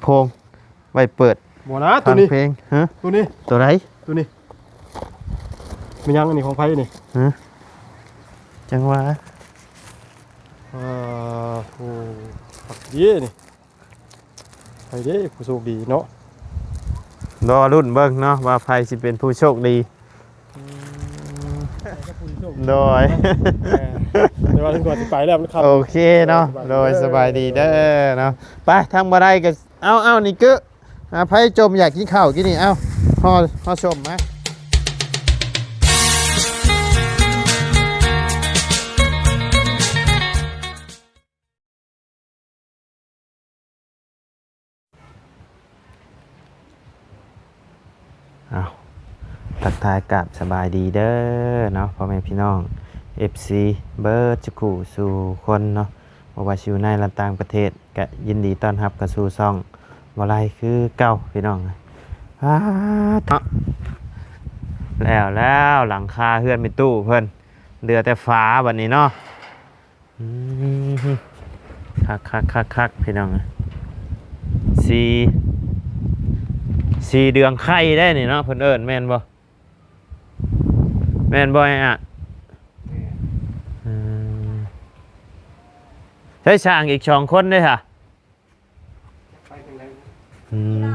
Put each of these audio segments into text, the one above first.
ໂພງໄວ້ເປີດ ບໍ່ນະ ໂຕນີ້ ຟັງເພງ. ຮະ? ໂຕນີ້ ໂຕໃດ? ໂຕນີ້ ແມ່ນຫຍັງອັນນີ້ ຂອງໃຜນີ້? ຮະ? ຈັ່ງຫວະ ເອີ ໂອ້ ຄັກດີນີ້ ໃຜເດ້ຜູ້ໂຊກດີເນາະ? ລໍລຸ້ນເບິ່ງເນາະ ວ່າໃຜຊິເປັນຜູ້ໂຊກດີ. ອືມ ໂດຍ ເອີ ແຕ່ວ່າເຖິງກ່ອນຊິໄປແລ້ວມັນຄ່ຳ. ໂອເຄເນາະ ໂດຍ ສະບາຍດີເດີເນາະ. ໄປ ທາງບໍ່ໄດ້ກໍ ເອົາ ເອົາ ນີ້ກຶ ອ່າ ໃຜຈົ່ມຢາກກິນເຂົ້າກິນນີ້ ເອົາ ຫໍ່ ຫໍ່ສົ້ມມາ. ເອົາ ທັກທາຍກາບສະບາຍດີເດີເນາະ ພໍ່ແມ່ພີ່ນ້ອງ ເອັຟຊີ ເບິດສູ່ຄູ່ສູ່ຄົນເນາະ ບໍ່ວ່າຊິຢູ່ໃນ ແລະ ຕ່າງປະເທດ ກະຍິນດີຕ້ອນຮັບເຂົ້າສູ່ຊ່ອງບໍ່ໄລ່ຄືເກົ່າພີ່ນ້ອງ. ອາ ເນາະ ແລ້ວ ແລ້ວ ຫຼັງຄາເຮືອນແມ່ຕູ້ເພິ່ນ ເຫຼືອແຕ່ຝາບັດນີ້ເນາະ. ອືມ ຄັກໆໆໆ ພີ່ນ້ອງ ສີ ສີເດືອງໄຂ່ໄດ໋ນີ້ເນາະ ເພິ່ນເອີ້ນແມ່ນບໍ່? ແມ່ນບໍ່ອ້າຍອະ? ແມ່ນ. ອືມ ໃຊ້ຊ່າງອີກສອງຄົນເດ້ຫະ? ໄປທາງໃດ? ອືມ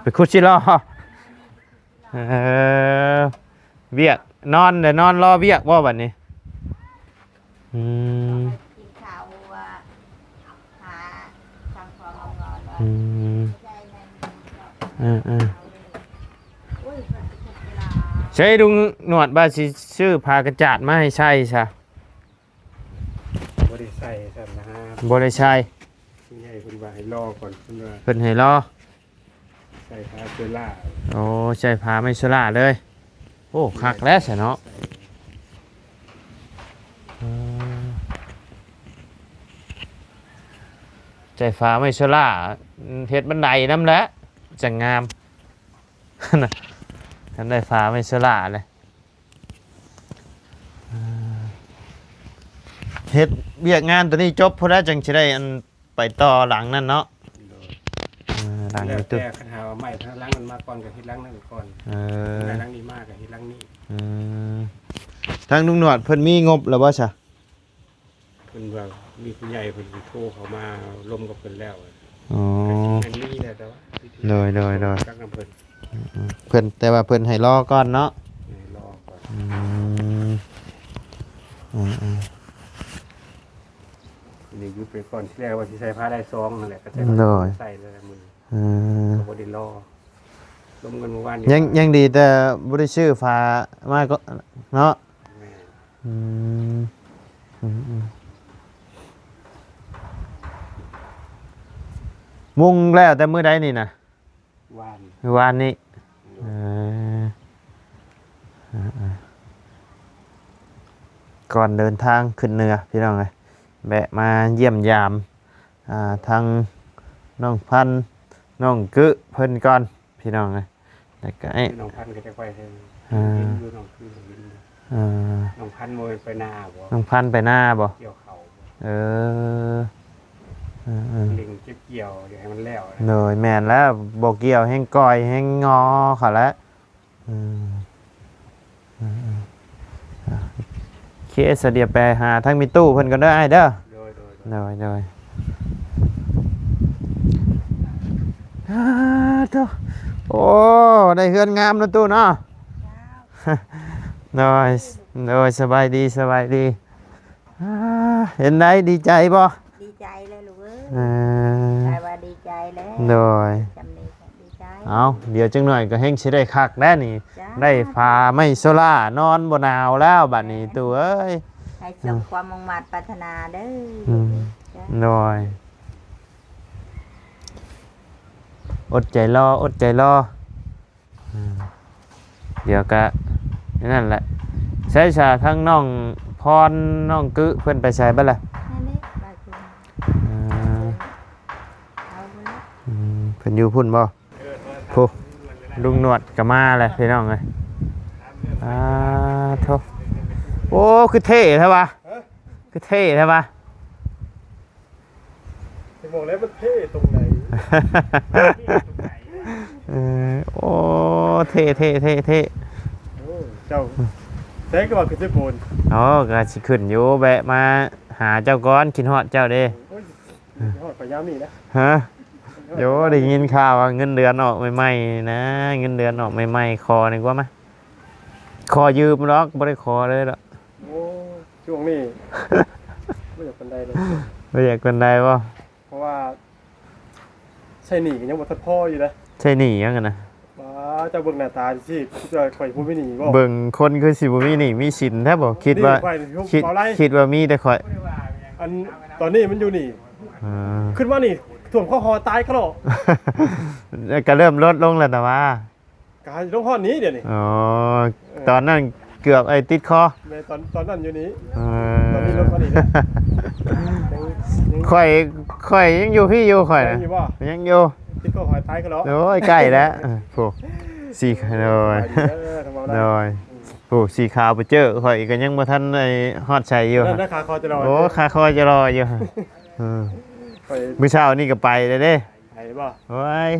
ໄປຂຸດຊິລໍ. ເອີ ວຽກ ນອນ ໄດ້ນອນລໍວຽກບໍ່ບັດນີ້? ອືມ ກິນເຂົ້າວ່າ ຫາທາງຄອງງອນ ອືມ ເອີໆ ໃຊ້ລຸງໜວດວ່າຊິຊື້ຜ້າກະຈາດມາໃຫ້ໃສ່ຊະ. ບໍ່ໄດ້ໃສ່ຊັ້ນນະ ບໍ່ໄດ້ໃສ່ ຜູ້ໃຫຍ່ເພິ່ນວ່າໃຫ້ລໍກ່ອນ ເພິ່ນວ່າ ເພິ່ນໃຫ້ລໍ ໃສ່ຜ້າເຊີລາ. ໂອ້ ໃສ່ຜ້າໄມ້ເຊີລາເລີຍ. ໂອ້ ຄັກແລ້ວຊະເນາະ. ເອີ ໃສ່ຜ້າໄມ້ເຊີລາ ເຮັດບັນໄດນຳແຫຼະ ຈັ່ງງາມ. ຄັນໄດ້ຜ້າໄມ້ເຊີລາແຫຼະ. ເຮັດວຽກງານຕົວນີ້ຈົບພຸ້ນແລ້ວ ຈັ່ງຊິໄດ້ອັນໄປຕໍ່ຫຼັງນັ້ນເນາະ. ໂດຍ ເອີ ຫຼັງ ແລ້ວແຕ່ ຄັນຫາວ່າໄມ້ທາງຫຼັງນັ້ນມາກ່ອນກໍເຮັດຫຼັງນັ້ນກ່ອນ. ເອີ ໄມ້ຫຼັງນີ້ມາກໍເຮັດຫຼັງນີ້. ອືມ ທາງລຸງໜວດເພິ່ນມີງົບແລ້ວບໍ່ຊະ? ເພິ່ນວ່າມີຜູ້ໃຫຍ່ເພິ່ນໂທເຂົ້າມາລົມກັບເພິ່ນແລ້ວ. ອໍ ກໍຊິແມ່ນມີແຫຼະ ແຕ່ວ່າ ໂດຍ ໂດຍ ໂດຍ ຈັກນຳເພິ່ນ ອືມ ເພິ່ນ ແຕ່ວ່າເພິ່ນໃຫ້ລໍກ່ອນເນາະ. ໃຫ້ລໍກ່ອນ. ອືມ ອືມໆ ນີ້ຢຸດໄປກ່ອນ ທີແລກວ່າຊິໃສ່ຜ້າໄດ້ຊອງນັ້ນແຫຼະ ກໍໃສ່ ໂດຍ ໃສ່ແລ້ວມື້ນີ້. ອືມ ກໍບໍ່ໄດ້ລໍ ລົມກັນມື້ວານນີ້. ຍັງ ຍັງດີແຕ່ບໍ່ໄດ້ຊື້ຜ້າມາກໍເນາະ. ແມ່ນ. ອືມ ອືມ ອືມ ມຸງແລ້ວແຕ່ມື້ໃດນີ້ນະ? ວານ ມື້ວານນີ້. ໂດຍ ເອີ ເອີ ເອີ ກ່ອນເດີນທາງຂຶ້ນເໜືອ ພີ່ນ້ອງເອີຍ ແວະມາຢ້ຽມຢາມ ອ່າ ທາງນ້ອງພັນ ນ້ອງກຶເພິ່ນກ່ອນ ພີ່ນ້ອງເອີຍ. ແລ້ວກໍໄອ້ນ້ອງພັນກໍຈັກໄປໃສ ເອີ ເຫັນຢູ່ນ້ອງຄືເຫັນຢູ່. ເອີ ນ້ອງພັນບໍ່ແມ່ນໄປນາບໍ່? ນ້ອງພັນໄປນາບໍ່? ກ່ຽວເຂົ້າບໍ່? ເອີ ເອີໆ ເລັ່ງເກັບກ່ຽວ ຢາກໃຫ້ມັນແລ້ວ. ໂດຍ ແມ່ນແລ້ວ ບໍ່ກ່ຽວແຮງກ່ອຍແຮງງໍເຂົາແຫຼະ. ອືມ ອືມໆ ໂອເຄ ສະດຽວໄປຫາທາງແມ່ຕູ້ເພິ່ນກ່ອນເດີອ້າຍເດີ. ໂດຍ ໂດຍ ໂດຍ ໂດຍ ໂດຍ. ອາ ໂທ້ ໂອ້ ໄດ້ເຮືອນງາມເນາະຕູ້ເນາະ. ໂດຍ ໂດຍ ສະບາຍດີ ສະບາຍດີ. ອາ ເຫັນໄດ້ ດີໃຈບໍ່? ດີໃຈແລ້ວລູກເອີຍ. ເອີ ໄດ້ວ່າດີໃຈແລ້ວ. ໂດຍ ຈຳນີ້ກໍດີໃຈ. ເອົາ ດຽວຈັກໜ້ອຍກໍແຮ່ງຊິໄດ້ຄັກແລ້ວນີ້. ໄດ້ຜ້າໄມ້ໂຊລານອນບໍ່ໜາວແລ້ວບັດນີ້ ຕູ້ເອີຍ. ໃຫ້ສົມຄວາມມຸ່ງມາດປາດຖະໜາເດີ. ອືມ ໂດຍ ອົດໃຈລໍ ອົດໃຈລໍ. ອືມ ດຽວກະນັ້ນແຫຼະ. ໃສຊະ ທາງນ້ອງພອນ ນ້ອງກຶເພິ່ນໄປໃສເບິດລະ? ນັ້ນເດ້ ບາດເພິ່ນ ເອີ ເອົາພຸ້ນລະ. ອືມ ເພິ່ນຢູ່ພຸ້ນບໍ່? ພຸ້ນ ລຸງໜວດກໍມາແລ້ວພີ່ນ້ອງເອີຍ. ອາ ໂທ້ ໂອ້ ຄືເທ່ແທ້ວະ. ຮະ? ຄືເທ່ແທ້ວະ. ໄປບອກແລ້ວມັນເທ່ຕົງໃດ? ເອີ ໂອ້ ເທ່ໆໆໆ ໂອ້ ເຈົ້າ ໃສກໍວ່າຂຶ້ນເຊໂປນ. ໂອ້ ກໍຊິຂຶ້ນຢູ່ ແວະມາຫາເຈົ້າກ່ອນ ຄິດຮອດເຈົ້າເດ້. ໂອ້ຍ ຮອດໄປຍາມນີ້ນະ. ຮະ? ໂອ້ ໄດ້ຍິນຂ່າວວ່າເງິນເດືອນອອກໃໝ່ໆນະ ເງິນເດືອນອອກໃໝ່ໆ ຂໍນີ້ກວ່າມາ ຂໍຢືມດອກ ບໍ່ໄດ້ຂໍເລີຍດອກ. ໂອ້ ຊ່ວງນີ້ບໍ່ຢາກປານໃດເລີຍ. ບໍ່ຢາກປານໃດບໍ່? ເພາະວ່າໃຊ້ໜີ້ກໍຍັງບໍ່ທັນພໍຢູ່ເດ້. ໃຊ້ໜີ້ຫຍັງຫັ້ນນະ? ວ້າ ເຈົ້າເບິ່ງໜ້າຕາຊິ ຄິດວ່າຂ້ອຍບໍ່ມີໜີ້ບໍ່? ເບິ່ງຄົນຄືຊິບໍ່ມີໜີ້ມີສິນແທ້ບໍ່? ຄິດວ່າ ນີ້ຂ້ອຍ ຄິດ ເວົ້າໄຫຼ ຄິດວ່າມີແຕ່ຂ້ອຍ. ອັນ ຕອນນີ້ມັນຢູ່ນີ້ ອ່າ ຂຶ້ນມານີ້ຖ້ວມຄໍຄໍຕາຍຄະໂລ. ກໍເລີ່ມລົດລົງແລ້ວນະວ່າ. ກະໃຫ້ລົງຮອດນີ້ດຽວນີ້. ອໍ ເອີ ຕອນນັ້ນເກືອບໄອ້ຕິດຄໍ. ແມ່ນ ຕອນ ຕອນນັ້ນຢູ່ນີ້. ເອີ ຕອນນີ້ລົງມານີ້ເດ້. ຍັງ ຍັງ ຂ້ອຍ ຂ້ອຍຍັງຢູ່ພີ້ຢູ່ ຂ້ອຍນະ. ຍັງຢູ່ບໍ່? ຍັງຢູ່. ຕິດຄໍຂ້ອຍຕາຍກໍລອ. ໂອ້ຍ ໃກ້ແລ້ວ. ເອີ ໂອ້ ສີ ໂດຍ ສະບາຍດີເດີ ທັງເວົ້າໄດ້ ໂດຍ. ໂອ້ ສີຂາວໄປເຈີ ຂ້ອຍກໍຍັງບໍ່ທັນໄດ້ຮອດໃສຢູ່. ນັ້ນນະ ຂາຄໍຈະລໍ. ໂອ້ ຂາຄໍຈະລໍຢູ່. ເອີ ຂ້ອຍ ມື້ເຊົ້ານີ້ກໍໄປແລ້ວເດ້. ໄປບໍ່? ໂອ້ຍ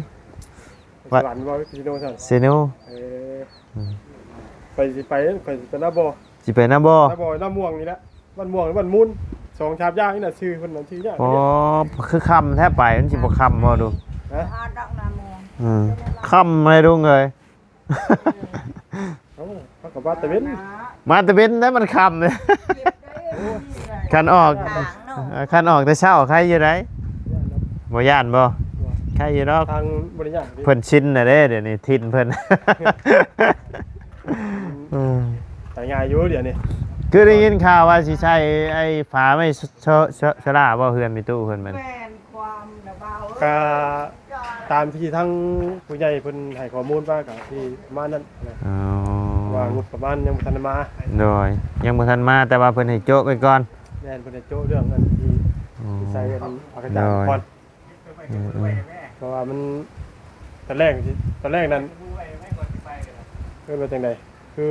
ໄປສະຫວັນບໍ່? ໄປເຊໂນຊັ້ນ? ເຊໂນ. ເອີ ອືມ ຂ້ອຍຊິໄປ ຂ້ອຍຊິໄປນາບໍ່? ຊິໄປນາບໍ່? ນາບໍ່ ນາມ່ວງນີ້ແຫຼະ ບ້ານມ່ວງ ບ້ານມູນ ສອງສາມຢ່າງນີ້ນະ ຊື່ເພິ່ນນະ ຊື່ຍາກ. ອໍ ຄືຄ່ຳແທ້ໄປ ມັນຊິບໍ່ຄ່ຳບໍ່ລຸງ? ຮະ? ຮອດດອກນາມ່ວງ. ອືມ ຄ່ຳເລີຍລຸງເອີຍ. ເອົ້າ ເຮົາກໍມາແຕ່ເວັນ ມາແຕ່ເວັນແລ້ວມັນຄ່ຳເລີຍ. ຄັນອອກ ເອີ ຄັນອອກແຕ່ເຊົ້າໃຄຢູ່ໃດ. ບໍ່ຢ້ານບໍ່? ບໍ່ ໃຄຢູ່ດອກ ທາງບໍ່ໄດ້ຢ້ານເດ້. ເພິ່ນຊິນແລ້ວເດ້ ດຽວນີ້ຖິ່ນເພິ່ນ. ອືມ ໄປງ່າຍຢູ່ດຽວນີ້. ຄືໄດ້ຍິນຂ່າວວ່າຊິໃສ່ໄອ້ຝາໄມ້ ໂຊ ໂຊ ໂຊລ່າບໍ່ ເຮືອນມີຕູ້ເພິ່ນມັນ? ແມ່ນຄວາມນະບ່າວເອີຍ. ກະຕາມທີ່ທາງຜູ້ໃຫຍ່ເພິ່ນໃຫ້ຂໍ້ມູນມາ ກະທີ່ປະມານນັ້ນນະ. ອໍ ວ່າງົບປະມານຍັງບໍ່ທັນໄດ້ມາ. ໂດຍ ຍັງບໍ່ທັນມາ ແຕ່ວ່າເພິ່ນໃຫ້ໂຈະໄວ້ກ່ອນ. ແມ່ນ ເພິ່ນໃຫ້ໂຈະເລື່ອງອັນທີ່ ອືມ ໃສ່ອັນພະກະຈານກ່ອນ. ໂດຍ ອືມໆ ເພາະວ່າມັນ ຕອນແລກ ຕອນແລກນັ້ນ ເອີ້ນວ່າຈັ່ງໃດ ຄື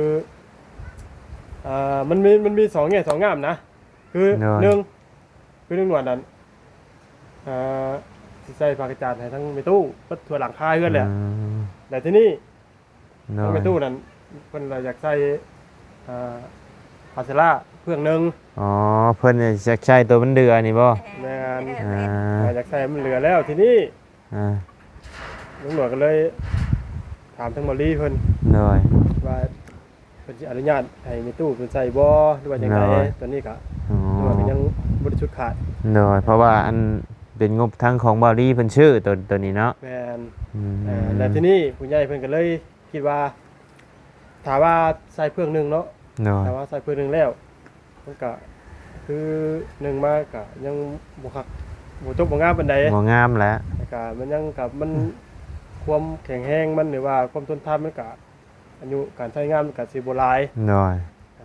ອ່າ ມັນມີ ມັນມີສອງແງ່ສອງງາມນະ. ຄື ໂດຍ ໜຶ່ງ ຄືລຸງໜວດນັ້ນ ເອີ ຊິໃສ່ພະກະຈານໃຫ້ທັງແມ່ຕູ້ເບິດທົ່ວຫຼັງຄາເຮືອນແຫຼະ. ອືມ ແລ້ວທີນີ້ ໂດຍ ທາງແມ່ຕູ້ນັ້ນ ເພິ່ນລະຢາກໃສ່ ເອີ ພາເຊລາເຟືອງໜຶ່ງ. ອໍ ເພິ່ນຢາກໃສ່ໂຕມັນເດືອນີ້ບໍ່? ແມ່ນ ອ່າ ຢາກໃສ່ມັນເຫຼືອແລ້ວ. ທີນີ້ ອ່າ ລຸງໜວດກໍເລີຍຖາມທາງບ່າວລີເພິ່ນ ໂດຍ ວ່າ ເພິ່ນຊິອະນຸຍາດໃຫ້ແມ່ຕູ້ເພິ່ນໃສ່ບໍ່ ຫຼືວ່າຈັ່ງໃດ? ໂດຍ ຕອນນີ້ກະ ອໍ ຫຼືວ່າກໍຍັງບໍ່ໄດ້ຊຸດຂາດ. ໂດຍ ເພາະວ່າອັນເປັນງົບທັງຂອງບ່າວລີເພິ່ນຊື້ໂຕ ໂຕນີ້ເນາະ. ແມ່ນ ອືມ ເອີ ແລ້ວທີນີ້ຜູ້ໃຫຍ່ເພິ່ນກໍເລີຍຄິດວ່າ ຖ້າວ່າໃສ່ເຟືອງໜຶ່ງເນາະ ໂດຍ ຖ້າວ່າໃສ່ເຟືອງໜຶ່ງແລ້ວ ມັນກະຄືໜຶ່ງມາກະຍັງບໍ່ຄັກ ບໍ່ຈົບບໍ່ງາມປານໃດ ບໍ່ງາມແຫຼະ ແລ້ວກະມັນຍັງກະ ມັນ ຄວາມແຂງແຮງມັນ ຫຼືວ່າຄວາມທົນທານມັນກະ ອາຍຸການໃຊ້ງານມັນກະຊິບໍ່ຫຼາຍ. ໂດຍ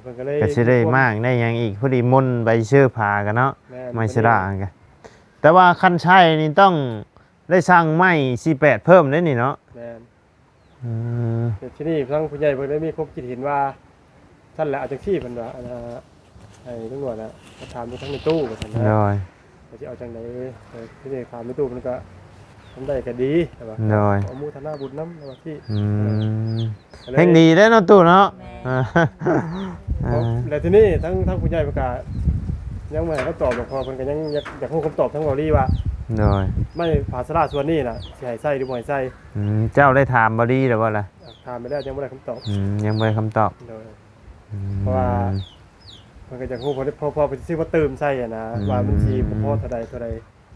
ເພິ່ນກໍເລີຍ ກະຊິໄດ້ມ້າງໄດ້ຫຍັງອີກ ພໍດີມົນໄປຊື້ຜ້າກັນເນາະ. ແມ່ນ ໄມ້ສະດາກະ ແຕ່ວ່າຄັນໃຊ້ນີ້ຕ້ອງໄດ້ສັ່ງໄມ້ສີ່ແປດເພີ່ມເດ້ນີ້ເນາະ. ແມ່ນ ເອີ ແຕ່ທີນີ້ທາງຜູ້ໃຫຍ່ເພິ່ນໄດ້ມີຄວາມຄິດເຫັນວ່າ ຊັ້ນແຫຼະ ເອົາຈັ່ງຊີ້ ເພິ່ນວ່າ ອັນ ໃຫ້ລຸງໜວດນະ ມາຖາມຢູ່ທາງແມ່ຕູ້ວ່າຊັ້ນນະ. ໂດຍ ວ່າຊິເອົາຈັ່ງໃດ ເອີ ທີນີ້ຖາມແມ່ຕູ້ເພິ່ນກໍ ທຳໄດ້ກໍດີ ແຕ່ວ່າ ໂດຍ ຂໍອະນຸໂມທະນາບຸນນຳ ວ່າຊີ້. ອືມ ເອີ ກໍເລີຍ ແຮ່ງດີເດ້ເນາະຕູ້ເນາະ. ແມ່ນ ເອີ ແລ້ວທີນີ້ທາງ ທາງຜູ້ໃຫຍ່ເພິ່ນກໍຍັງບໍ່ໃຫ້ຄຳຕອບດອກ ເພາະເພິ່ນກໍຍັງຢາກ ຢາກຮູ້ຄຳຕອບທາງເກົາຫຼີວ່າ ໂດຍ ໄມ້ຜາສະຫຼາສ່ວນນີ້ນະ ຊິໃຫ້ໃຊ້ຫຼືບໍ່ໃຫ້ໃຊ້. ອືມ ເຈົ້າໄດ້ຖາມເກົາຫຼີແລ້ວບໍ່ລະ? ຖາມໄປແລ້ວ ຍັງບໍ່ໄດ້ຄຳຕອບ. ອືມ ຍັງບໍ່ໄດ້ຄຳຕອບ. ໂດຍ ອືມ ເພາະວ່າເພິ່ນກໍຢາກຮູ້ ເພາະ ເພາະ ເພາະເພິ່ນຊິຊື້ມາຕື່ມໃສ່ຫັ້ນນະ ອືມ ວ່າມັນຊິພໍເທົ່າໃດ ເທົ່າໃດ.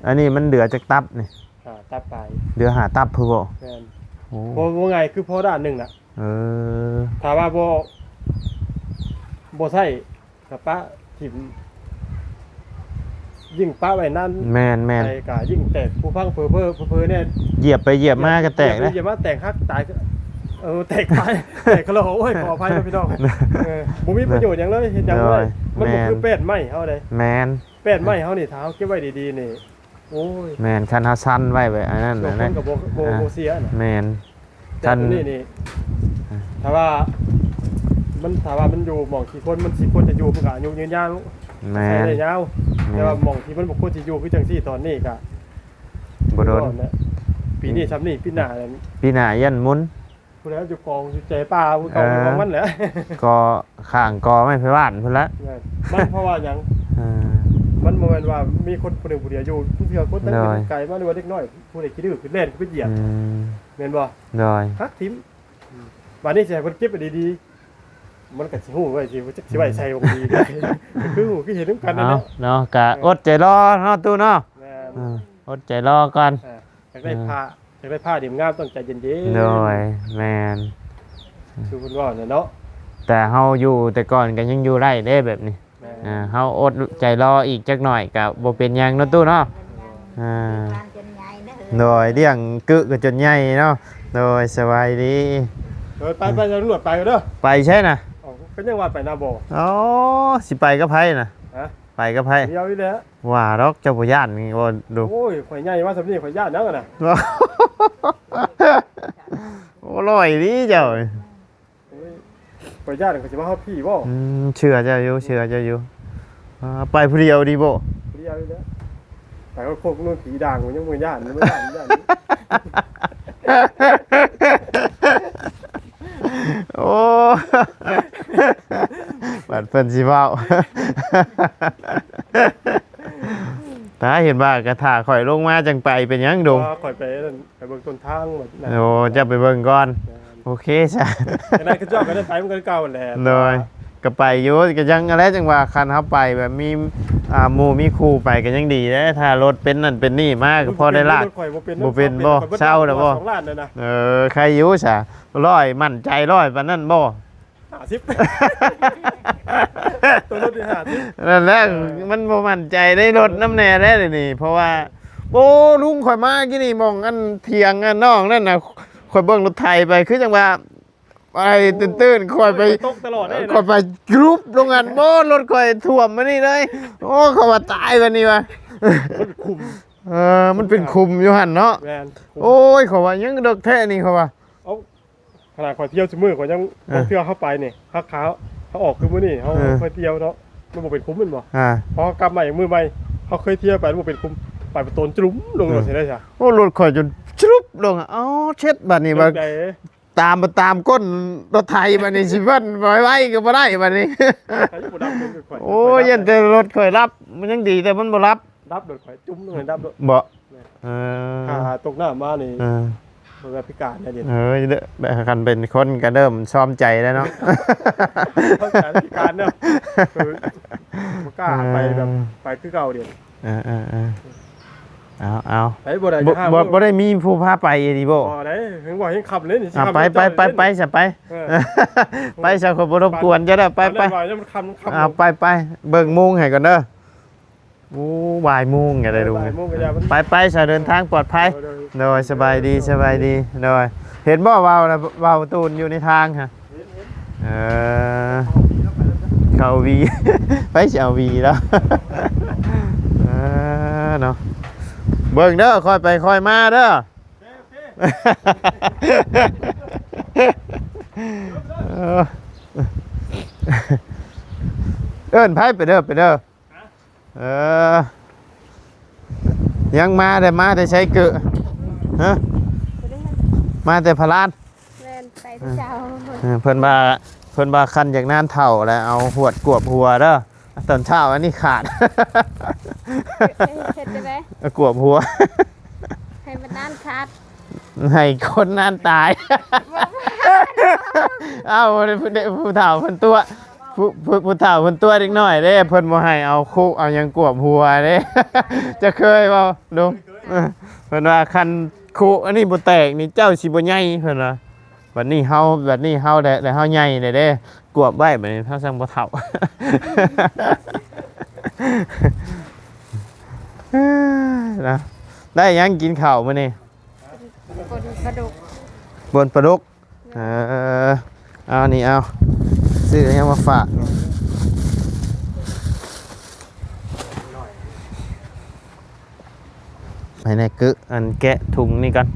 ອັນນີ້ມັນເຫຼືອຈັກຕັບນີ້? ຫ້າຕັບປາຍ. ເຫຼືອຫ້າຕັບພຸ້ນບໍ່? ແມ່ນ ໂອ້ ບໍ່ ບໍ່ງ່າຍ ຄືພໍດ້ານໜຶ່ງນະ. ເອີ ຖ້າວ່າບໍ່ ບໍ່ໃຊ້ ກະປະຖິ້ມ ຍິ່ງປະໄວ້ນານ ແມ່ນໆ ໄປກະຍິ່ງແຕກ ຜູ້ພັງເຜີໆ ເຜີໆແນ່ ຢຽບໄປຢຽບມາກະແຕກ ຢຽບໄປ ນະ ຢຽບມາແຕກຫັກຕາຍ ເອີ ແຕກຕາຍ ແຕກຄະໂລ. ໂອ້ຍ ຂໍອະໄພເນາະພີ່ນ້ອງ. ເອີ ບໍ່ມີປະໂຫຍດຫຍັງເລີຍ ເຮັດຫຍັງບໍ່ໄດ້. ໂດຍ ມັນບໍ່ຄື ແມ່ນ ແປ້ນໄມ້ເຮົາເດ້. ແມ່ນ ແປ້ນໄມ້ເຮົານີ້ ຖ້າເຮົາເກັບໄວ້ດີໆນີ້ ໂອ້ຍ ແມ່ນ ຄັນເຮົາຊັ້ນໄວ້ແບບອັນນັ້ນ ບາງຄົນກໍບໍ່ ບໍ່ ອ່າ ບໍ່ເສຍນະ. ແມ່ນ ແຕ່ຕົວນີ້ນີ້ ອ່າ ຖ້າວ່າມັນ ຖ້າວ່າມັນຢູ່ໝ່ອງທີ່ຄວນ ມັນຊິຄວນຈະຢູ່ ມັນກໍອາຍຸຍືນຍາວ. ແມ່ນ ໃຊ້ໄດ້ຍາວ. ແມ່ນ ແຕ່ວ່າໝ່ອງທີ່ມັນບໍ່ຄວນຊິຢູ່ ຄືຈັ່ງຊີ້ຕອນນີ້ກໍ ບໍ່ດົນ ບໍ່ດົນແຫຼະ. ປີນີ້ຊ່ຳນີ້ ປີໜ້ານັ້ນ ປີໜ້າຢ້ານໝຸນ ຜູ້ໃດເຈົ້າຂອງຢູ່ໃຈປ່າ ຜູ້ເກົ່າ ເອີ ຂອງມັນແຫຼະ ກໍຂ້າງກໍໄມ້ໄຜ່ບ້ານພຸ້ນລະ ແມ່ນ ມັນເພາະວ່າຫຍັງ ເອີ ມັນບໍ່ແມ່ນວ່າມີຄົນຜູ້ໜຶ່ງຜູ້ດຽວຢູ່ ບາງເທື່ອຄົນ ໂດຍ ໄກມາ ຫຼືວ່າເດັກນ້ອຍຜູ້ໃດຂີ້ດື້ຂຶ້ນແລ່ນຂຶ້ນໄປຢຽບ ອືມ ແມ່ນບໍ່ ໂດຍ ຫັກຖິ້ມ ອືມ ບາດນີ້ຊິໃຫ້ເພິ່ນເກັບໄວ້ດີໆ ມັນກໍຊິຮູ້ໄວ້ ຊິ ຈັກຊິໄວ້ໃສ່ບ່ອນດີ ອືມ ຄືຮູ້ຄືເຫັນນຳກັນນັ້ນແຫຼະ ເນາະ ກໍ ເອີ ອົດໃຈລໍເນາະ ຕູ້ເນາະ ແມ່ນ ເອີ ອົດໃຈລໍກ່ອນ ເອີ ຢາກໄດ້ຜ້າ ເອີ ຢາກໄດ້ຜ້າດີງາມຕ້ອງໃຈເຢັນໆ ໂດຍ ແມ່ນ ຄືເພິ່ນເວົ້ານັ້ນເນາະ ແຕ່ເຮົາຢູ່ແຕ່ກ່ອນກໍຍັງຢູ່ໄດ້ເດ້ແບບນີ້ ແມ່ນ ເອີ ເຮົາອົດໃຈລໍອີກຈັກໜ້ອຍກໍບໍ່ເປັນຫຍັງເນາະຕູ້ເນາະ ເອີ ໂດຍ ລ້ຽງກຶກໍຈົນໃຫຍ່ເນາະ ໂດຍ ສະບາຍດີ ເອີ ໄປໆ ຕຳຫຼວດໄປເດີ ໄປໃສນະ ເອົ້າ ກໍຍັງວ່າໄປນາບໍ່ ອໍ ຊິໄປກັບໃຜນະ ຮະ ໄປກັບໃຜ ດຽວນີ້ແຫຼະ ວ່າດອກ ເຈົ້າບໍ່ຢ້ານນີ້ບໍ່ດຸ ໂອ້ຍ ຂ້ອຍໃຫຍ່ມາສ່ຳນີ້ ຂ້ອຍຢ້ານຫຍັງນະ ໂອ້ ຮ້ອຍນີ້ເຈົ້າ ໂອ້ຍ ຂ້ອຍຢ້ານ ຂ້ອຍຊິມາຮອດພີ້ບໍ່ ອືມ ເຊື່ອເຈົ້າຢູ່ ເຊື່ອເຈົ້າຢູ່ ອ່າ ໄປຜູ້ດຽວດີບໍ່ ຜູ້ດຽວນີ້ແຫຼະ ໄປຮອດໂຄກໂນນຜີດ່າງ ມັນຍັງບໍ່ຢ້ານ ຍັງບໍ່ຢ້ານ ຢ້ານ ໂອ້ ບັດເພິ່ນຊິເວົ້າ ຖ້າເຫັນວ່າກະຖ້າຂ້ອຍລົງມາຈັ່ງໄປ ເປັນຫຍັງດົງ ຂ້ອຍໄປນັ້ນ ໄປເບິ່ງຕົ້ນທາງ ໂອ້ ເຈົ້າໄປເບິ່ງກ່ອນ ໂອເຄຊະ ຈັ່ງໃດກໍເຈົ້າກໍໄດ້ໄປ ມັນກໍຄືເກົ່າຫັ້ນແຫຼະ ໂດຍ ກໍໄປຢູ່ ກໍຍັງຫັ້ນແຫຼະ ຈັ່ງວ່າຄັນເຮົາໄປແບບມີ ອ່າ ໝູ່ມີຄູ່ໄປກໍຍັງດີເດ້ ຖ້າລົດເປັນນັ້ນເປັນນີ້ມາກໍພໍໄດ້ລາກ ບໍ່ເປັນບໍ່ ເຊົາແລ້ວບໍ່ ສອງລ້ານນັ້ນນະ ເອີ ໃຄຢູ່ຊະ ຮ້ອຍ ໝັ້ນໃຈຮ້ອຍປານນັ້ນບໍ່ ຫ້າສິບ ໂຕລົດນີ້ຫ້າສິບ ນັ້ນແຫຼະ ເອີ ມັນບໍ່ໝັ້ນໃຈໃນລົດນຳແດ່ແລ້ວນີ້ ເພາະວ່າ ໂອ້ ລຸງ ຂ້ອຍມາກີ້ນີ້ ໝ່ອງອັນຖຽງອັນນ້ອງນັ້ນນະ ຂ້ອຍເບິ່ງລົດໄຖໄປ ຄືຈັ່ງວ່າ ໄອ້ຕື່ນໆ ຂ້ອຍໄປ ຂ້ອຍຕົກຕະຫຼອດເດ້ນະ ຂ້ອຍໄປກຣຸບລົງອັນ ໂອ້ ລົດຂ້ອຍຖ້ວມມານີ້ເລີຍ ໂອ້ ຂ້ອຍວ່າຕາຍບັດນີ້ວ່າ ມັນຂຸມ ເອີ ມັນເປັນຂຸມຢູ່ຫັ້ນເນາະ ແມ່ນ ໂອ້ຍ ຂ້ອຍວ່າຍັງເດິກແທ້ນີ້ ຂ້ອຍວ່າ ເອົ້າ ຂະໜາດຂ້ອຍທ່ຽວຊຸມື້ ຂ້ອຍຍັງ ເອີ ບາງເທື່ອເຮົາໄປນີ້ ເຮົາຂາ ເຮົາອອກຄືມື້ນີ້ ເຮົາ ເອີ ຄ່ອຍທ່ຽວເນາະ ມັນບໍ່ເປັນຂຸມແມ່ນບໍ່ ອ່າ ພໍເຮົາກັບມາອີກມື້ໃໝ່ ເຮົາເຄີຍທ່ຽວໄປ ມັນບໍ່ເປັນຂຸມ ໄປ ໄປໂຕນຈະຫຼຸມລົງ ເອີ ໂລດຊິໄດ້ຊະ ໂອ້ ລົດຂ້ອຍຈົນຈະຫຼຸບລົງ ເອົ້າ ເຊັດ ບັດນີ້ບັດ ຕາມ ຕາມກົ້ນລົດໄຖບັດນີ້ ຊິເບິ່ນໄວໆກໍບໍ່ໄດ້ບັດນີ້ ໂອ້ຍ ຢ້ານແຕ່ລົດຂ້ອຍລັບ ມັນຍັງດີແຕ່ມັນບໍ່ລັບ ດັບໂດດ ຂ້ອຍຈຸ້ມລົງໃຫ້ດັບໂດດ ບໍ່ ແມ່ນ ເອີ ຖ້າຕົກນ້ຳມານີ້ ເອີ ເພິ່ນວ່າພິການແລ້ວເດ້ ເອີ ຄັນເປັນຄົນກໍເລີ່ມຊອມໃຈແລ້ວເນາະ ຊອມໃຈພິການເນາະ ເອີ ບໍ່ກ້າ ເອີ ໄປແບບ ໄປຄືເກົ່າເດ້ ເອີໆໆ ເອົາໆ ໄປບໍ່ໄດ້ ບໍ່ ບໍ່ໄດ້ມີຜູ້ພາໄປອີ່ຫຼີບໍ່ ບໍ່ໄດ້ ເຫັນວ່າຍັງຄ່ຳເລີຍນີ້ ອ່າ ໄປ ໄປ ໄປ ໄປຊະ ໄປ ເອີ ໄປຊະ ຂ້ອຍບໍ່ລົບກວນເຈົ້າດອກ ໄປ ໄປ ເອົາ ໄປ ໄປ ເບິ່ງໂມງໃຫ້ກ່ອນເດີ ໂອ້ ບ່າຍໂມງກໍໄດ້ ບ່າຍໂມງກໍໄດ້ ໄປ ໄປຊະ ເດີນທາງປອດໄພ ໂດຍ ໂດຍ ໂດຍ ສະບາຍດີ ສະບາຍດີ ໂດຍ ເຫັນບໍ່ ເວົ້ານະ ເວົ້າຕູນຢູ່ໃນທາງຫັ້ນ ເອີ ເຂົາຫວີ ໃຜຊິເອົາຫວີລາວ ເອີ ເນາະ ເບິ່ງເດີ ຄ່ອຍໄປຄ່ອຍມາເດີ ເອີ ເອີ້ນໃຜໄປເດີ ໄປເດີ ເອີ ຍັງມາແຕ່ ມາແຕ່ໃສເກີ ຮະ ມາແຕ່ພະລານ ແມ່ນ ໄປແຕ່ເຊົ້າ ເອີ ເພິ່ນວ່າ ເພິ່ນວ່າຄັນຢາກນານເຖົ້າແລ້ວເອົາຫວດກວບຫົວເດີ ຕອນເຊົ້າອັນນີ້ຂາດ ເຮັດ ເຮັດຈັ່ງໃດ ກວບຫົວ ໃຫ້ມັນນານຂາດ ໃຫ້ຄົນນານຕາຍ ບໍ່ ເອົ້າ ຜູ້ເຖົ້າເພິ່ນຕົວະ ຜູ້ ຜູ້ ຜູ້ເຖົ້າເພິ່ນຕົວະເດັກນ້ອຍເດ້ ເພິ່ນບໍ່ໃຫ້ເອົາຄຸເອົາຫຍັງກວບຫົວເດ້ ຈະເຄີຍບໍ່ລຸງ ເອີ ເພິ່ນວ່າຄັນຄຸອັນນີ້ບໍ່ແຕກນີ້ເຈົ້າຊິບໍ່ໃຫຍ່ ເພິ່ນວ່າ ບັດນີ້ເຮົາ ບັດນີ້ເຮົາແຫຼະ ແລ້ວເຮົາໃຫຍ່ແລ້ວເດ້ ກວບໄວ້ ບັດນີ້ເຮົາຈັ່ງບໍ່ເຖົ້າ ນະ ໄດ້ຫຍັງກິນເຂົ້າມື້ນີ້? ປົ່ນປາດຸກ ປົ່ນປາດຸກ ເອີ ເອົານີ້ ເອົາ ຊື້ຫຍັງມາຝາກ ໃຫ້ແນ່ ກຶ ອັນ ແກະຖົງນີ້ກ່ອນ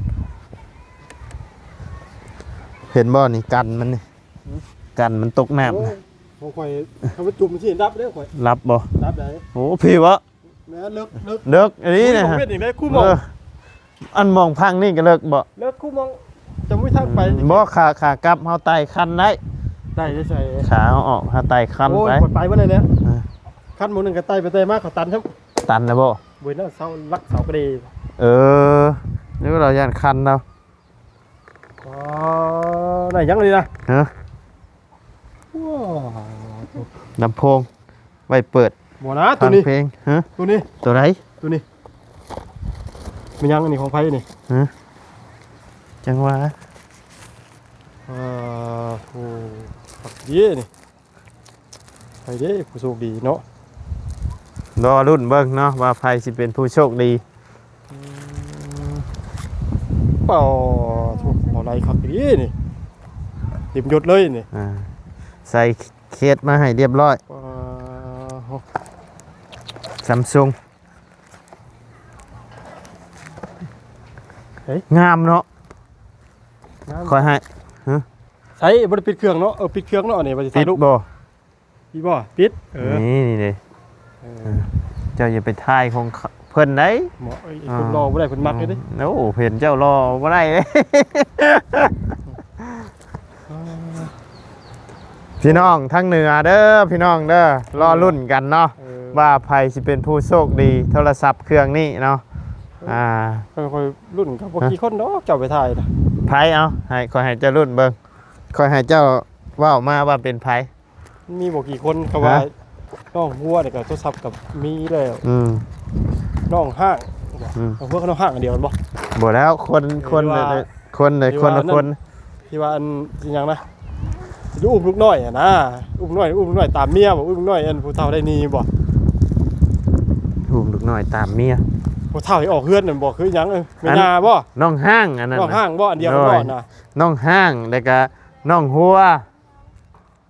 ເຫັນບໍ່ນີ້ ກັນມັນນີ້ ກັນມັນຕົກນ້ຳ ໂອ້ຍ ຂອງຂ້ອຍ ຖ້າມັນຈຸ່ມຊິດັບເດ້ຂ້ອຍ ດັບບໍ່? ດັບໄດ໋ ໂອ້ ພີ້ບໍ່? ແມ່ນ ເລິກ ເລິກ ເລິກອີ່ຫຼີນະ ເປັນຫຍັງໄດ້ ຄູໝໍ ເອີ ອັນໝ່ອງພັງນີ້ກໍເລິກບໍ່? ເລິກ ຄູມອງ ຈະມີທາງໄປ ອືມ ບໍ່ ຂາ ຂາກັບເຮົາໄຕ່ຄັນໄດ້ ໄຕ່ໄດ້ໃສ? ຂາເຮົາອອກ ເຮົາໄຕ່ຄັນ ໂອ້ຍ ໄປ ຂ້ອຍໄປບໍ່ໄດ້ແລ້ວ ອ່າ ຄັນໝ່ອງໜຶ່ງກໍໄຕ່ໄປໄຕ່ມາ ເຂົາຕັນຊ້ຳ ຕັນແລ້ວບໍ່? ບໍ່ເຫັນແລ້ວ ເສົາຫຼັກເສົາກະເດ ເອີ ນີ້ລາວຢ້ານຄັນລາວ ອໍ ໄດ້ຫຍັງນີ້ນະ? ຮະ? ວ້າວ ລຳໂພງ ໄວ້ເປີດ ບໍ່ນະ ໂຕນີ້ ຟັງເພງ ຮະ ໂຕນີ້ ໂຕໃດ? ໂຕນີ້ ແມ່ນຫຍັງອັນນີ້ ຂອງໃຜນີ້? ຮະ? ຈັ່ງວ່າ ເອີ ໂອ້ ຄັກເດ້ນີ້ ໃຜເດ້ຜູ້ໂຊກດີເນາະ ລໍລຸ້ນເບິ່ງເນາະວ່າໃຜຊິເປັນຜູ້ໂຊກດີ. ອືມ ປາໂທ້ ບໍ່ໄຫຼຄັກອີ່ຫຼີນີ້ ເຕັມຍົດເລີຍນີ້ ອ່າ ໃສ່ເຄສມາໃຫ້ລຽບຮ້ອຍ ປາໂທ້ ຊຳຊຸງ ເອີຍ ງາມເນາະ ງາມ ຂ້ອຍໃຫ້ ຮະ ໃສ່ ບໍ່ໄດ້ປິດເຄື່ອງເນາະ ເອີ ປິດເຄື່ອງເນາະ ອັນນີ້ວ່າຊິຖ່າຍຮູບ ປິດບໍ່? ມີບໍ່? ປິດ ເອີ ນີ້ ນີ້ເດ້ ເອີ ເອີ ເຈົ້າຢ່າໄປຖ່າຍຂອງເຂົາ ເພິ່ນໄດ໋ ເນາະ ເອີຍ ອ່າ ຄົນຫຼໍ່ບໍ່ໄດ້ ເພິ່ນມັກຢູ່ເດ້ ອືມ ໂອ້ ເຫັນເຈົ້າຫຼໍ່ບໍ່ໄດ້ເດ້ ອ່າ ພີ່ນ້ອງທາງເໜືອເດີ ພີ່ນ້ອງເດີ ລໍລຸ້ນກັນເນາະ ເອີ ວ່າໃຜຊິເປັນຜູ້ໂຊກດີ ໂທລະສັບເຄື່ອງນີ້ເນາະ ເອີ ອ່າ ຂ້ອຍ ຂ້ອຍລຸ້ນກັບບໍ່ ຮະ ກີ່ຄົນດອກ ເຈົ້າໄປຖ່າຍນະ ໃຜ ເອົາ ໃຫ້ ຂ້ອຍໃຫ້ເຈົ້າລຸ້ນເບິ່ງ ຂ້ອຍໃຫ້ເຈົ້າເວົ້າມາວ່າເປັນໃຜ ມັນມີບໍ່ກີ່ຄົນ ເຂົາວ່າ ຮະ ນ້ອງຫົວນີ້ກໍໂທລະສັບກໍມີແລ້ວ ອືມ ນ້ອງຮ້າງ ອືມ ນ້ອງຫົວກັບນ້ອງຮ້າງອັນດຽວກັນບໍ່? ບໍ່ແລ້ວ ຄົນ ເອີ ຄົນ ຫຼືວ່າ ຄົນ ເອີ ຄົນລະຄົນ ທີ່ວ່າອັນ ທີ່ວ່າອັນ ອີ່ຫຍັງນະ ຊິໄດ້ອຸ້ມລູກນ້ອຍຫັ້ນນະ ອຸ້ມນ້ອຍ ອຸ້ມນ້ອຍຕາມເມຍບໍ່? ອຸ້ມນ້ອຍອັນຜູ້ເຖົ້າໄດ້ໜີບໍ່? ອຸ້ມລູກນ້ອຍຕາມເມຍ ຜູ້ເຖົ້າໃຫ້ອອກເຮືອນນັ້ນບໍ່? ຄືຫຍັງ? ເອີ ແມ່ຍ່າບໍ່? ນ້ອງຮ້າງອັນນັ້ນ ນ້ອງຮ້າງບໍ່? ອັນດຽວກັນບໍ່ນະ? ນ້ອງຮ້າງ ແລ້ວກະນ້ອງຫົວ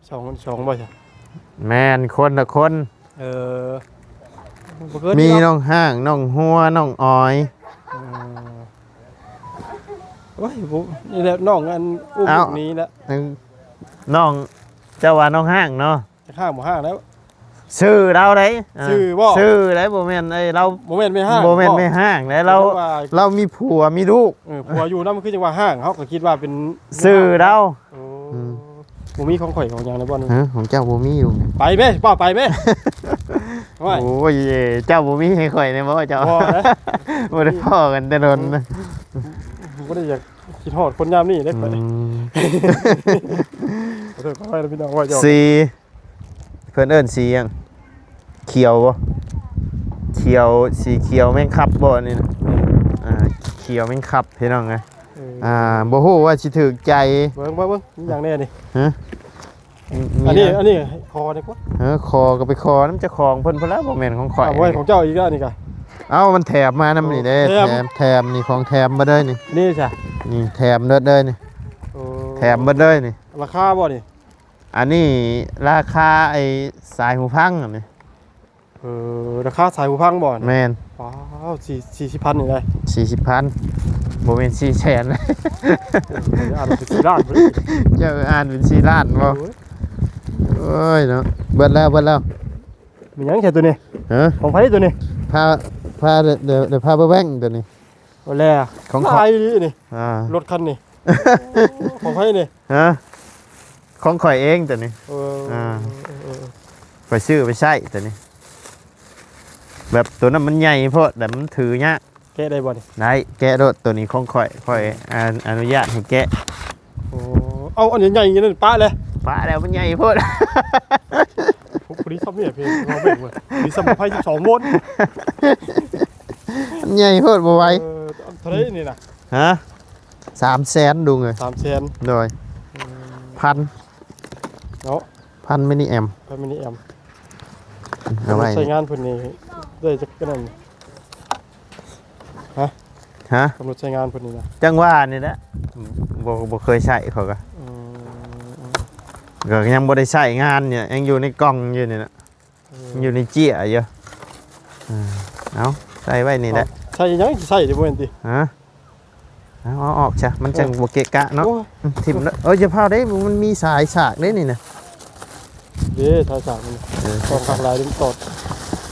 ສອງ ສອງບໍ່ຊະ? ແມ່ນ ຄົນລະຄົນ ເອີ ບໍ່ເຄີຍ ມີນ້ອງຮ້າງ ນ້ອງຫົວ ນ້ອງອອຍ ເອີ ໂອ້ຍ ບໍ່ ນີ້ແຫຼະ ນ້ອງອັນ ອຸ້ມ ເອົ້າ ນີ້ແຫຼະ ນ້ອງ ເຈົ້າວ່ານ້ອງຮ້າງເນາະ ຈະຮ້າງບໍ່ຮ້າງແລ້ວ ຊື່ລາວໃດ໋ ຊື່ບໍ່? ຊື່ໃດ໋ ບໍ່ແມ່ນໄອ້ລາວ ບໍ່ແມ່ນແມ່ຮ້າງ ບໍ່ແມ່ນແມ່ຮ້າງໃດ໋ ລາວ ລາວມີຜົວມີລູກ ເອີ ຜົວຢູ່ນຳ ຄືຈັ່ງວ່າຮ້າງ ເຮົາກໍຄິດວ່າເປັນຊື່ລາວ ໂອ້ ອືມ ບໍ່ມີຂອງຂ້ອຍຂອງຫຍັງໃນບ່ອນນີ້ ຮະ ຂອງເຈົ້າບໍ່ມີຢູ່ ໄປແມ້ ເຈົ້າໄປແມ້ ໂອ້ຍ ເຈົ້າບໍ່ມີໃຫ້ຂ້ອຍແດ່ບໍ່ເຈົ້າ ບໍ່ນະ ບໍ່ໄດ້ພໍ້ກັນແຕ່ດົນ ອືມ ບໍ່ໄດ້ຢາກ ຄິດຮອດຄົນຍາມນີ້ເດ້ຂ້ອຍ ອືມ ຂໍໂທດຂໍອະໄພນະພີ່ນ້ອງ ເວົ້າຢອກ ສີ ເພິ່ນເອີ້ນສີຫຍັງ? ຂຽວບໍ່? ຂຽວ ສີຂຽວແມງຄັບບໍ່ອັນນີ້ນະ? ອ່າ ຂຽວແມງຄັບພີ່ນ້ອງເອີຍ ເອີ ອ່າ ບໍ່ຮູ້ວ່າຊິຖືກໃຈ ເບິ່ງ ເບິ່ງ ເບິ່ງ ມີຫຍັງແດ່ນີ້? ຮະ? ອັນນີ້ ອັນນີ້ຂໍດີກວ່າ ເອີ ຂໍກໍໄປຂໍນຳເຈົ້າຂອງເພິ່ນພຸ້ນລະ ບໍ່ແມ່ນຂອງຂ້ອຍ ເອົາໄວ້ຂອງເຈົ້າອີກແລ້ວນີ້ກະ ເອົ້າ ມັນແຖມມານຳນີ້ເດ້ ແຖມ ແຖມ ແຖມນີ້ ຂອງແຖມເບິດເລີຍນີ້ ນີ້ຊະ ນີ້ແຖມເບິດເລີຍນີ້ ໂອ້ ແຖມເບິດເລີຍນີ້ ລາຄາບໍ່ນີ້? ອັນນີ້ລາຄາໄອ້ສາຍຫູຟັງອັນນີ້ ເອີ ລາຄາສາຍຫູຟັງບໍ່? ແມ່ນ ວ້າວ ສີ່ ສີ່ສິບພັນນີ້ໄດ໋ ສີ່ສິບພັນ ບໍ່ແມ່ນສີ່ແສນ ອ່ານເປັນສີ່ລ້ານ ເຈົ້າອ່ານເປັນສີ່ລ້ານບໍ່? ໂອ້ຍ ໂອ້ຍເນາະ ເບິດແລ້ວ ເບິດແລ້ວ ມີຫຍັງແທ້ໂຕນີ້? ຮະ? ຂອງໃຜໂຕນີ້? ພາ ພາ ເດີ ເດີ ພາເບິ່ງໂຕນີ້ ໂອ້ແລ ຂອງຂ້ອຍ ຫຼາຍອີ່ຫຼີນີ້ ອ່າ ລົດຄັນນີ້ ຂອງໃຜນີ້? ຮະ? ຂອງຂ້ອຍເອງໂຕນີ້ ເອີ ອ່າ ເອີ ເອີ ຂ້ອຍຊື້ໄປໃຊ້ໂຕນີ້ ແບບໂຕນັ້ນມັນໃຫຍ່ໂພດ ແລ້ວມັນຖືຍາກ ແກະໄດ້ບໍ່ນີ້? ໄດ້ ແກະໂລດ ໂຕນີ້ຂອງຂ້ອຍ ຂ້ອຍ ອາ ອະນຸຍາດໃຫ້ແກະ ໂອ້ ເອົາ ອັນໃຫຍ່ໆນັ້ນປະແລ້ວ ປະແລ້ວ ມັນໃຫຍ່ໂພດ ໂອ້ ພໍດີຊ່ຳນີ້ເພງ ເອົາເບິ່ງເວີ້ຍ ມີຊ່ຳໄຟສິບສອງໂວນ ມັນໃຫຍ່ໂພດ ບໍ່ໄຫວ ເອີ ເທົ່າໃດນີ້ນະ? ຮະ? ສາມແສນລຸງເອີຍ ສາມແສນ ໂດຍ ອືມ ພັນ ເນາະ ພັນມິນນິແອມ ພັນມິນນິແອມ ເອົາໄວ້ ໃຊ້ງານເພິ່ນນີ້ໄດ້ຈັກອັນນັ້ນ ຮະ? ຮະ? ກຳນົດໃຊ້ງານເພິ່ນນີ້ນະ ຈັ່ງວ່ານີ້ແຫຼະ ບໍ່ ບໍ່ເຄີຍໃຊ້ຂ້ອຍກໍ ອືມ ກໍຍັງບໍ່ໄດ້ໃຊ້ງານນີ້ ຍັງຢູ່ໃນກ່ອງຢູ່ນີ້ນະ ເອີ ມັນຢູ່ໃນເຈ້ຍຢູ່ ເອີ ເອົາ ໃສ່ໄວ້ນີ້ແຫຼະ ໃສ່ຫຍັງ ໃສ່ໄດ້ບໍ່ແມ່ນຕິ? ຮະ? ເອົາ ເອົາອອກຊະ ມັນຈັ່ງ ໂອ້ ບໍ່ເກະກະເນາະ ໂອ້ຍ ອືມ ຖິ້ມເລີຍ ເອີ ຢ່າພາວເດ້ ມັນມີສາຍສາກເດ້ນີ້ນະ ເດ້ ສາຍສາກມັນ ເອີ ຕ້ອງຄັກຫຼາຍເດ້ ມັນຕອດ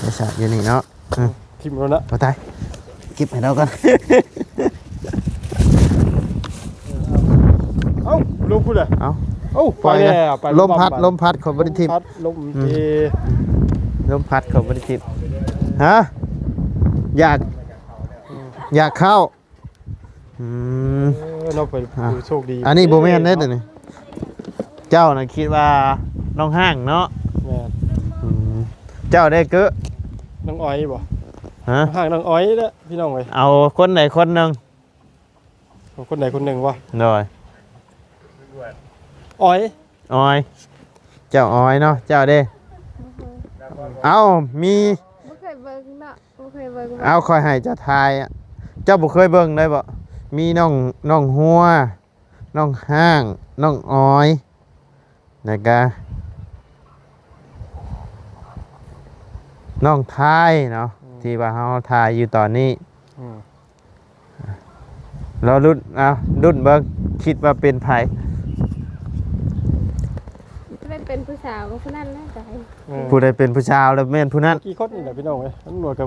ສາຍສາກຢູ່ນີ້ເນາະ ອືມ ຖິ້ມແລ້ວນະ ໂອ້ ຕາຍ ເກັບໃຫ້ລາວກ່ອນ ລົມພຸ້ນແຫຼະ ເອົ້າ ໂອ້ ໄປແລ້ວ ໄປ ລົມພັດ ລົມພັດ ລົມພັດ ຂ້ອຍບໍ່ໄດ້ຖິ້ມ ລົມພັດ ລົມ ອືມ ເທ ລົມພັດ ຂ້ອຍບໍ່ໄດ້ຖິ້ມ ຮະ ຢາກ ອືມ ຢາກເຂົ້າ ອືມ ເອີ ເນາະ ໄປ ອ່ະ ໂຊກດີ ອັນນີ້ບໍ່ແມ່ນເດ້ ເນາະ ຕົວນີ້ ເຈົ້ານະຄິດວ່ານ້ອງຮ້າງເນາະ ແມ່ນ ອືມ ເຈົ້າໄດ້ເກີ້ ນ້ອງອອຍບໍ່ ຮະ ນ້ອງຮ້າງ ນ້ອງອອຍເດ້ ພີ່ນ້ອງເອີຍ ເອົາຄົນໃດຄົນໜຶ່ງ ເອົາຄົນໃດຄົນໜຶ່ງບໍ່ ໂດຍ ອອຍ ອອຍ ເຈົ້າອອຍເນາະ ເຈົ້າເດ້ ບໍ່ເຄີຍ ເອົ້າ ມີ ບໍ່ເຄີຍເບິ່ງເນາະ ບໍ່ເຄີຍເບິ່ງ ເອົາ ຂ້ອຍໃຫ້ເຈົ້າທາຍ ເຈົ້າບໍ່ເຄີຍເບິ່ງໄດ້ບໍ່ ມີນ້ອງ ນ້ອງຫົວ ນ້ອງຮ້າງ ນ້ອງອອຍ ແລ້ວກະ ນ້ອງທາຍເນາະ ອືມ ທີ່ວ່າເຮົາຖ່າຍຢູ່ຕອນນີ້ ອືມ ລໍລຸ້ນ ເອົາ ລຸ້ນເບິ່ງ ຄິດວ່າເປັນໃຜ ຜູ້ໃດເປັນຜູ້ສາວກໍຜູ້ນັ້ນແຫຼະ ເອີ ຜູ້ໃດເປັນຜູ້ສາວແລ້ວແມ່ນຜູ້ນັ້ນ ເມື່ອກີ້ຄົນນີ້ແຫຼະ ພີ່ນ້ອງເອີຍ ຕຳຫຼວດກໍ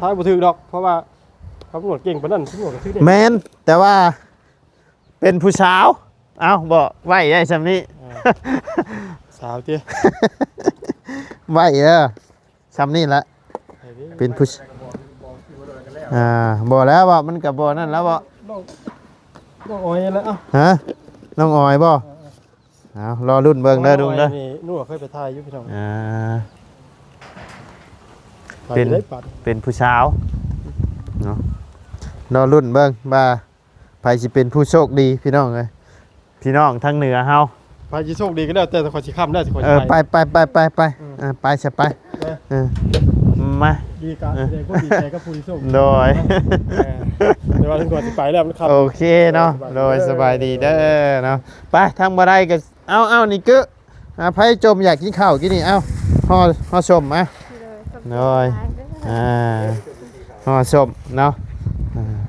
ທາຍບໍ່ຖືກດອກ ເພາະວ່າຕຳຫຼວດເກັ່ງປານນັ້ນ ຕຳຫຼວດກໍຖືກເດ້ ແມ່ນ ແຕ່ວ່າ ເປັນຜູ້ສາວ ເອົ້າ ບໍ່ ໄວ້ໄດ້ຊ່ຳນີ້ ເອີ ສາວຕິ ໄວ້ເດີ ຊ່ຳນີ້ລະ ໃຜເດ້ ເປັນຜູ້ ອ່າ ບໍ່ແລ້ວເບາະ ມັນກໍບໍ່ນັ້ນແລ້ວເບາະ ນ້ອງ ນ້ອງອອຍແລ້ວ ເອົ້າ ຮະ ນ້ອງອອຍບໍ່ ເອີ ເອົາ ລໍລຸ້ນເບິ່ງເດີ ລຸງເດີ ນ້ອງອອຍນີ້ ໜູເຄີຍໄປຖ່າຍຢູ່ ພີ່ນ້ອງ ອ່າ ຖ່າຍ ເປັນ ຢູ່ໃນປັດ ເປັນຜູ້ສາວເນາະ ລໍລຸ້ນເບິ່ງວ່າ ໃຜຊິເປັນຜູ້ໂຊກດີພີ່ນ້ອງເອີຍ ພີ່ນ້ອງທາງເໜືອເຮົາ ໃຜຊິໂຊກດີກໍແລ້ວແຕ່ ຂ້ອຍຊິຄ້ຳແລ້ວ ຂ້ອຍ ເອີ ຊິໄປ ໄປ ໄປ ໄປ ໄປ ອືມ ເອີ ໄປຊະໄປ ເອີ ເອີ ມາ ດີກະ ເອີ ແສດງຄວາມດີໃຈກັບຜູ້ທີ່ໂຊກດີ ໂດຍ ເອີ ແຕ່ວ່າເຖິງຂ້ອຍຊິໄປແລ້ວມັນຄ່ຳ ໂອເຄເນາະ ເອີ ໂດຍ ສະບາຍດີເດີເນາະ ໄປ ທາງບໍ່ໄດ້ກໍ ເອົາ ເອົາ ນີ້ເກີ້ ອ່າ ໃຜຈົ່ມຢາກກິນເຂົ້າກິນນີ້ ເອົາ ຫໍ່ ຫໍ່ສົ້ມມາ ໂດຍ ຂອບໃຈ ໂດຍ ຫຼາຍໆເດີ ອ່າ ຫໍ່ສົ້ມເນາະ ອ່າ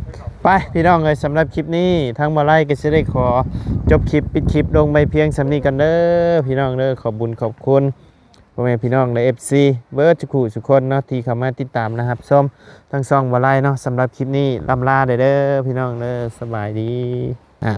ໄປພີ່ນ້ອງເອີຍ ສຳລັບຄລິບນີ້ ທາງບໍ່ໄລກໍຊິໄດ້ຂໍຈົບຄລິບ ປິດຄລິບລົງໄປພຽງສ່ຳນີ້ກ່ອນເດີ ພີ່ນ້ອງເດີ ຂອບບຸນຂອບຄຸນພໍ່ແມ່ພີ່ນ້ອງ ແລະ ເອັຟຊີ ເບິດທຸກຜູ້ທຸກຄົນເນາະ ທີ່ເຂົ້າມາຕິດຕາມ ແລະ ຮັບຊົມທາງຊ່ອງບໍ່ໄລເນາະ ສຳລັບຄລິບນີ້ ລ່ຳລາໄດ້ເດີ ພີ່ນ້ອງເດີ ສະບາຍດີ ອ່າ